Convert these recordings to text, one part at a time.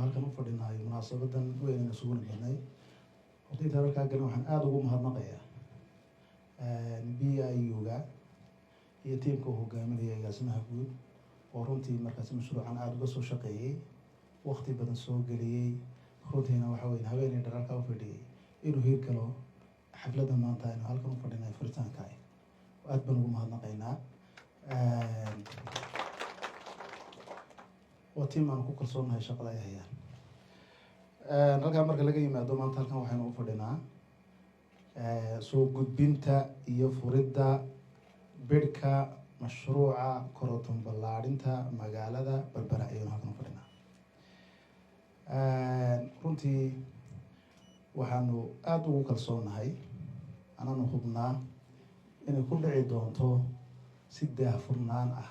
Halkan u fadhinahay munaasabadan weynaynu isugu nimadnay. Horta intaan halkaa galin, waxaan aada ugu mahadnaqayaa BIU-ga iyo tiimka uu hogaaminaya agaasimaha guud, oo runtii markaasi mashruucan aada uga soo shaqeeyey, wakti badan soo geliyey. Runtiina waxa weya haweeney dharaalkaa u fadhiyey inuu hiir galo xafladda maanta aynu halkan u fadhinay furitaanka. Aad baan ugu mahadnaqaynaa. Waa tiim aanu ku kalsoonahay shaqada ay hayaan. Halkaa marka laga yimaado, maanta halkan waxaynu u fadhinaa soo gudbinta iyo furidda bidhka mashruuca koronto ballaadhinta magaalada Berbera ayaynu halkan u fadhinaa. Runtii waxaanu aada ugu kalsoonahay, anaanu hubnaa inay ku dhici doonto si daahfurnaan ah,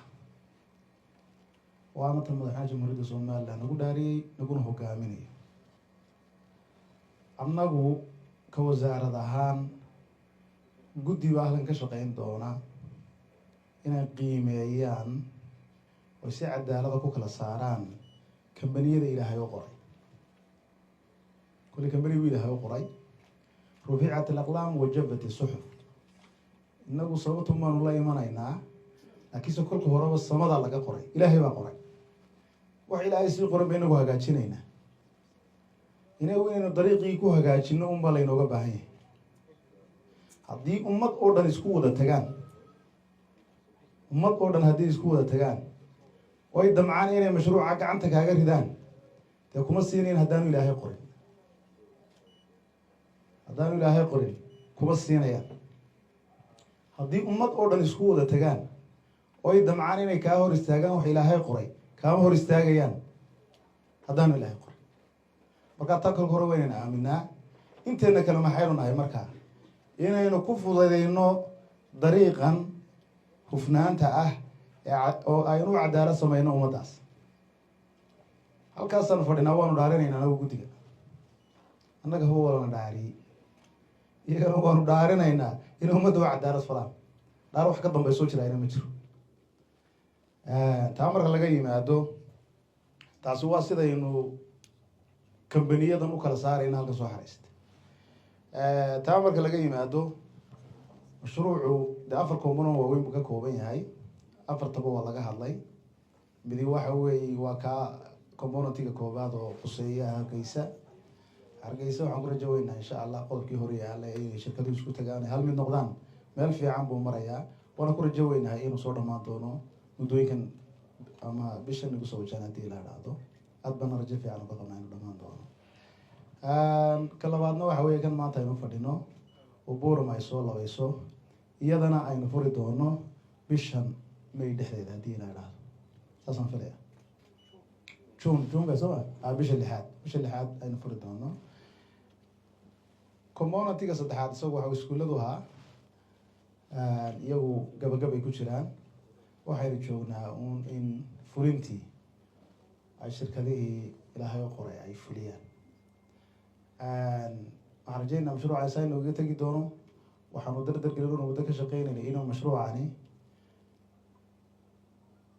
waana tan Madaxweynaha Jamhuuriyadda Somaliland nagu dhaariyey, naguna hogaaminayo. Annagu ka wasaarad ahaan guddi baa halkan ka shaqeyn doona inay qiimeeyaan oy si cadaalada ku kala saaraan kambaniyada Ilaahay u qoray. Kulli kambani bu Ilaahay u qoray. Ruficat alaqlaam wa jafat isuxuf. Inagu sababtu maanu la imanaynaa, laakiinse kolka horeba samadaa laga qoray, Ilaahay baa qoray. Wax Ilaahay sii qoran ba inagu hagaajinaynaa. Inagu inaynu dariiqii ku hagaajino unbaa laynooga baahan yahay. Haddii ummad oo dhan isku wada tagaan, ummad oo dhan haddii isku wada tagaan oo ay damcaan inay mashruuca gacanta kaaga ridaan, dee kuma siinayn haddaanu Ilaahay qorin. Haddaanu Ilaahay qorin, kuma siinayaan. Haddii ummad oo dhan isku wada tagaan oo ay damcaan inay kaa hor istaagaan wax Ilaahay qoray, kaama hor istaagayaan haddaanu Ilaahay qorin. Markaa taa kolka hore waynaynu aaminaa. Inteena kale maxaynu nahay markaa? Inaynu ku fududayno dariiqan hufnaanta ah oo aynu u cadaalad samayno ummaddaas. Halkaasaanu fadhinaa, waanu dhaarinayna anagu guddiga. Annaga huwa walana dhaariyey, iyagana waanu dhaarinaynaa inay ummadda u cadaalad falaan. Dhaar wax ka dambaysoo jiraayna ma jiro. Taa marka laga yimaado, taasi waa sidaynu kambaniyadan u kala saarayna halka soo xaraysta. Taa marka laga yimaado, mashruucu dee afar component waaweyn buu ka kooban yahay. Afartaba waa laga hadlay. Midi waxa weeye waa kaa componentiga koobaad oo khuseeya Hargeysa. Hargeysa waxaan ku rajo weynaa, insha Allah, qodobkii hore yaala inay shirkaduhu isku tagaan, hal mid noqdaan. Meel fiican buu marayaa, waana ku rajo weynahay inuu soo dhamaan doono muddooyinkan ama bishan nagu soo wajaan, haddii la dhahdo. Aad baana rajo fiican uga qabnaa inuu dhamaan doono. Ka labaadna waxa weeye kan maanta aynu fadhino oo Boorama ay soo labayso, iyadana aynu furi doono bishan May dhexdeeda, haddii la idhaahdo. Saasaan filaya, June, June ba soo ma? Bisha lixaad, bisha lixaad aynu furi doono. Componentiga saddexaad isagu waxa iskuulladu ahaa, iyagu gabagabay ku jiraan. Waxaynu joognaa uun in fulintii ay shirkadihii Ilaahay u qoray ay fuliyaan. Waxaan rajeynaa mashruuca saa inooga tegi doono. Waxaanu dardar gelin, muddo ka shaqeynayna inuu mashruucani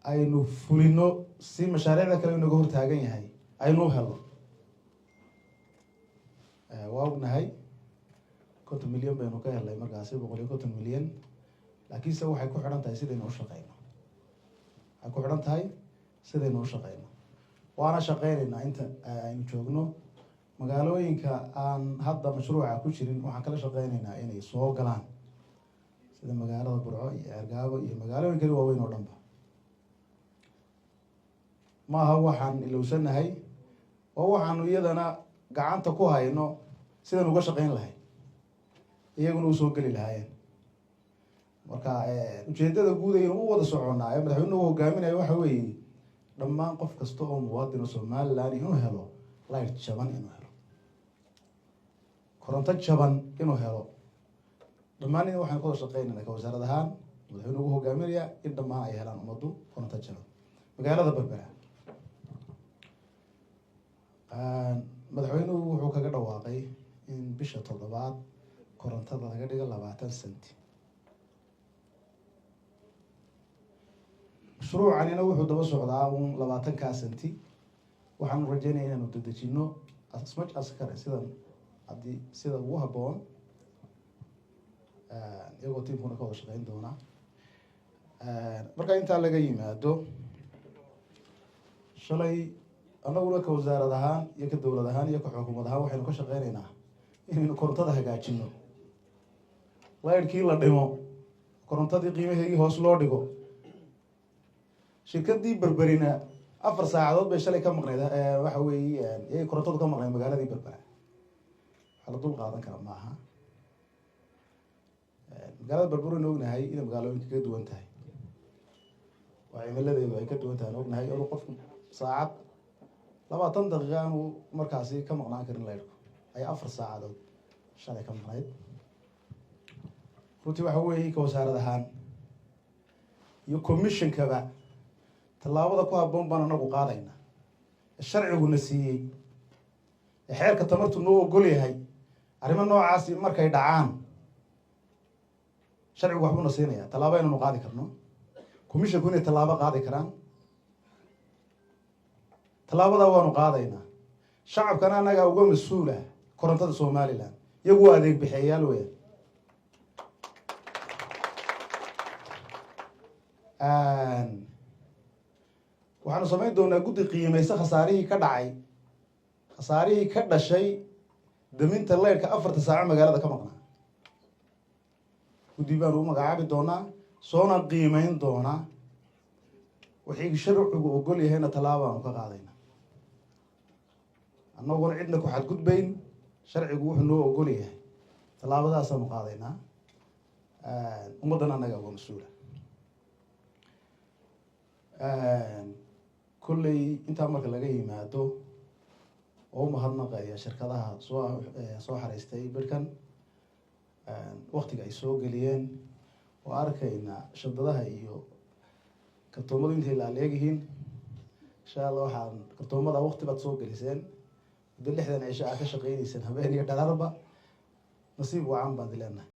aynu fulino si mashaariicda kale inooga hortaagan yahay aynu u helno. Waa ognahay 50 milyan baynu ka helnay markaasi, 150 milyan, laakiinse waxay ku xidhan tahay sidaynu u shaqeyno. Waxay ku xidhan tahay sidaynu u shaqeyno, waana shaqeyneynaa inta aynu joogno. Magaalooyinka aan hadda mashruuca ku jirin waxaan kala shaqeyneynaa inay soo galaan, sida magaalada Burco iyo Ceergaabo iyo magaalooyin kale waaweyn oo dhanba. Maaha waxaan ilowsanahay oo waxaanu iyadana gacanta ku hayno sidaan uga shaqeyn lahay, iyaguna usoo geli lahaayeen. Marka ujeedada guud aynu u wada soconnaa ee madaxweynuhu hogaaminayo waxa weeye dhammaan qof kasta oo muwaadin oo Somaliland inuu helo light jaban, inuu helo koronto jaban, inuu helo dhammaan. In waxaan kawada shaqeynayna ka wasaarad ahaan, madaxweynuhu ugu hogaaminaya, in dhammaan ay helaan ummaddu koronto jaban. Magaalada Berbera madaxweynuhu wuxuu kaga dhawaaqay in bisha toddobaad korontada laga dhigo 20 centi. Mashruucanina wuxuu daba socdaa uun 20-kaa centi. Waxaanu rajeynaya inaanu dedejino as much as kare, sidan haddii sida ugu habboon, iyagoo tiimkuna ka wada shaqeyn doona. Marka intaa laga yimaado, shalay annaguna ka wasaarad ahaan iyo ka dowlad ahaan iyo ka xukuumad ahaan waxaynu ka shaqeyneynaa inaynu korontada hagaajino, laydhkii la dhimo, korontadii qiimaheegii hoos loo dhigo. Shirkadii Berberina 4 saacadood bay shalay ka maqnayd. Waxa weeye, iyay korontadu ka maqnayd magaaladii Berbera. Waxaa la dul qaadan kara maaha. Magaalada Berbera waynu ognahay inay magaalooyinka kaga duwan tahay, waa cimiladeedu ay ka duwan tahay. Aan ognahay inu qofku saacad 20 daqiiqa aanu markaasi ka maqnaan karin laydhku, ayaa 4 saacadood shalay ka maqnayd. Runtii waxa weeye, ka wasaarad ahaan iyo commissionkaba tallaabada ku habboon baan anagu qaadayna ee sharciguna siiyey, ee xeerka tamartu noo ogol yahay. Arrimo noocaasi markay dhacaan, sharcigu waxbuuna siinaya tallaabo inaynu qaadi karno, commissionku inay tallaabo qaadi karaan. Tallaabadaa waanu qaadaynaa. Shacabkana annagaa uga mas-uula korontada Somaliland, iyagu waa adeeg bixeeyaal weya. Waxaanu samayn doonaa guddi qiimeysa khasaarihii ka dhacay, khasaarihii ka dhashay daminta leyrhka 4ta saaco magaalada ka maqnaa. Guddi baanu u magacaabi doonaa, soona qiimeyn doonaa. Wixii sharcigu ogol yahayna tallaaba baanu ka qaadayna, annaguna cidna ku xadgudbayn. Sharcigu wuxuu noo ogol yahay tallaabadaasaanu qaadaynaa. Ummaddana annaga uga mas-uula. Kolley intaa marka laga yimaado, oo umahadnaqaya shirkadaha soo xareystay bidhkan, waktiga ay soo geliyeen, oo arkayna shandadaha iyo kartoomadu intay laaleegyihiin. Insha Allah, waxaan kartoomada wakti baad soo geliseen, muddo 60 cisho aa ka shaqeyneyseen, habeen iyo dhalaarba. Nasiib wacan baan dileenahay.